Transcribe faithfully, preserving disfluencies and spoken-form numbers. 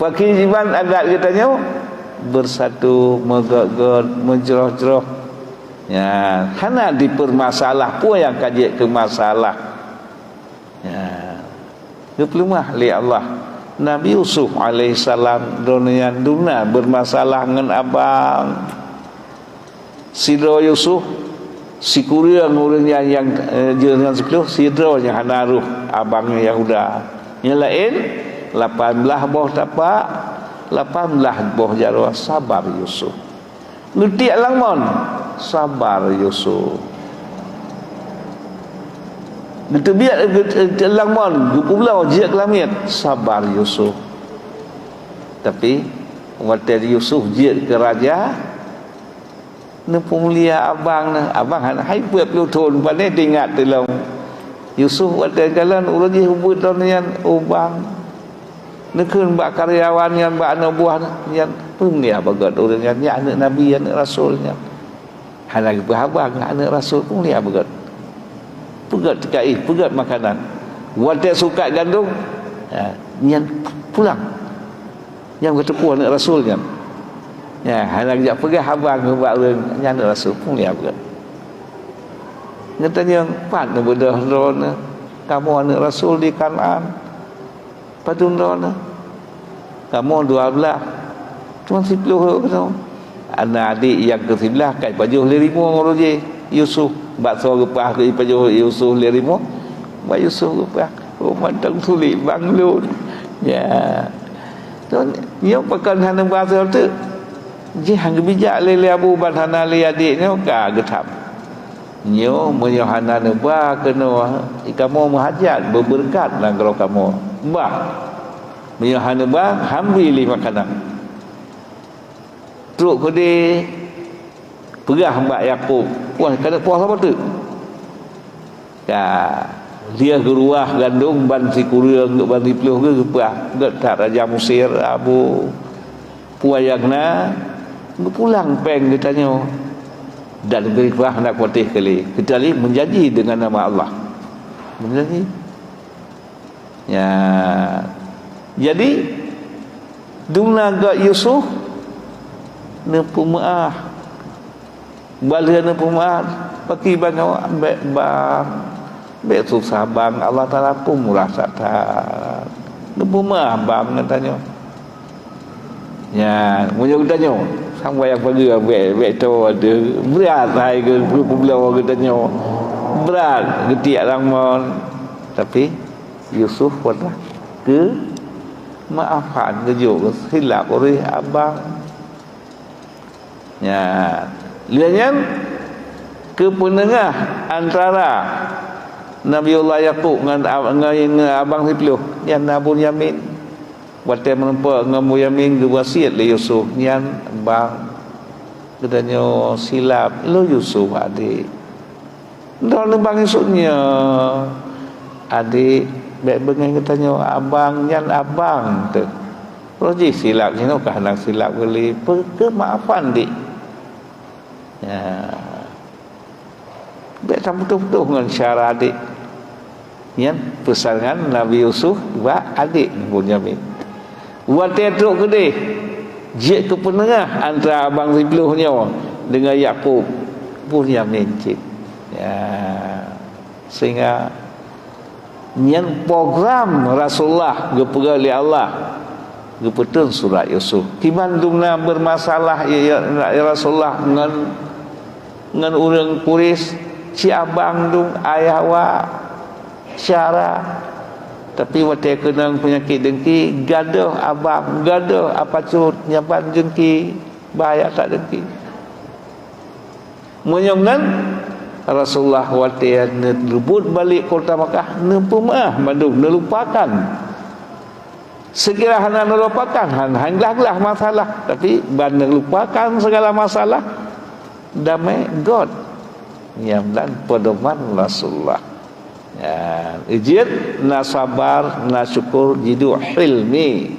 Pakriban adat geutanyoe beusatu, meugét-gét, meujroh-jroh. Ya, hana dipeurmasalah peue nyang ka jeuet keu masalah. Ya. Geupeuleumah lé Allah. Nabi Yusuf alaihissalam, droeneuh nyan dum na beurmasalah ngon abang. Sidroe Yusuf, sikureueng ureuëng nyan nyang, eh, jeuet ngon siplôh, sidroe nyang hana rôh, abang Yahuda. Nyang laén, lapan blaih boh tapak, lapan blaih boh jaroe, sabar Yusuf. Geutiek lam mon, sabar Yusuf. Geuteubiet, geut-, lam mon, geupeubloe jeuet keu lamiet, sabar Yusuf. Tapi, watée Yusuf jeuet keu raja, neupeumulia abang neuh. Abang hana hai peuet ploh thon, pane teuingat teulông. Yusuf watée kalon ureuëng jih ubeuet lom nyan, ubang. Neukheun bak karyawan nyan, bak aneuk buah nyan, "Peumulia beugét ureuëng nyan, nyan aneuëk nabi, aneuëk rasul nyan." Hana geupeuhaba ngon aneuëk rasul, peumulia beugét. Peugét teukaih, peugét makanan. Watée sukat gandong, ha, nyan pulang. Nyan geuteupeue aneuëk rasul nyan. Ya, hana geujak peugah haba ngon bak ureuëng, nyan aneuëk rasul, peumulia beugét. Geutanyong, "Pat neubeudôh droeneuh, kamoe aneuëk rasul di Kanaan?" Padum droeneuh? Kamoe dua blaih. Cuma siplôh lom keunoe. Ana adék nyang keu siblaih ka jipajoh lé rimueng uroe jih Yusuf. Baksoe geupah keu jipajoh Yusuf lé rimueng. Bak Yusuf geupah. Oh, mantong sulit bang lôn. Ya. Nyoe pakon hana bahasa teuk. Jih han geubijak lé, lé Abu ban hana lé adék nyoe ka geutham. Nyoe meunyoe hana neuba keunoe, kamoe meuhajat beubeureukat nanggroe kamoe. Bah, meunyoe hana neuba, hambri lé makanan. Trok keudeh peugah bak Yakub, "Wah, ka poh saboh teuk?" Ka lheueh geuruwah gandong ban sikureueng, ban siplôh geuh geupeugah, "Gét that raja Mesir, Abu." Peue nyang na, geupulang péng geutanyoe. Dan geuripah na kuatéh kali. Kecuali menjanji dengan nama Allah. Menjanji. Ya. Jadi, dum na gét Yusuf, neupeumeu'ah. Bak lheueh neupeumeu'ah, pakriban nyoe, "Bék bang, bék susah bang, Allah Taala peumurah that-that." Neupeumeu'ah bang geutanyoe. Nyan, meunyoe geutanyoe, sampoe nyang pageue bék, bék toe deuh, brat hai geu-, geupeubloe geutanyoe. Brat geutiek lam mon. Tapi, Yusuf pernah geumaafan, geujok silap ureuëng abang. Nyan. Lheueh nyan, keupeunengah antara Nabiullah Yakub ngon ab-, ngon, ngon abang siplôh, nyan na Bunyamin. Watée meurumpok ngon Bunyamin, geuwasiet lé Yusuf, "Nyan bang, geutanyoe silap, lôn Yusuf adék." Droeneuh bang Yusuf nyoe, "Adék, bék beungéh geutanyoe, abang nyan abang teuh. Roh jih silap jinoe ka hana silap geuh lé, peu-, keumaafan, Dék." Ya. Bék taputôh-putôh ngon syedara adék. Nyan peusan Nabi Yusuf bak adék Bunyamin. Watée trok keudeh, jeuet keu peunengah antara abang siplôh nyoe deungon Yakub, Bunyamin cit. Ya, sehingga nyan program Rasulullah geupeugah lé Allah, geupeutrön surat Yusuf. Kiban dum na beurmasalah, ya, ya, ya Rasulullah, ngon, ngon ureuëng Quraisy, ci abang dum ayah awak, syedara. Tapi watée keunong peunyakét deungki, gadôh abang, gadôh apa cut, nyaban deungki, bahaya that deungki. Meunyoe nyan, Rasulullah watée neuleubuet balek kota Makkah, neupeumeu'ah mandum, neulupakan. Seukira hana neulupakan, han, han glah-glah masalah, tapi ban neulupakan segala masalah, damai göt. Nyan dan pedoman Rasulullah. Ya, jeuet na sabar, na syukur, jiduek hilmi.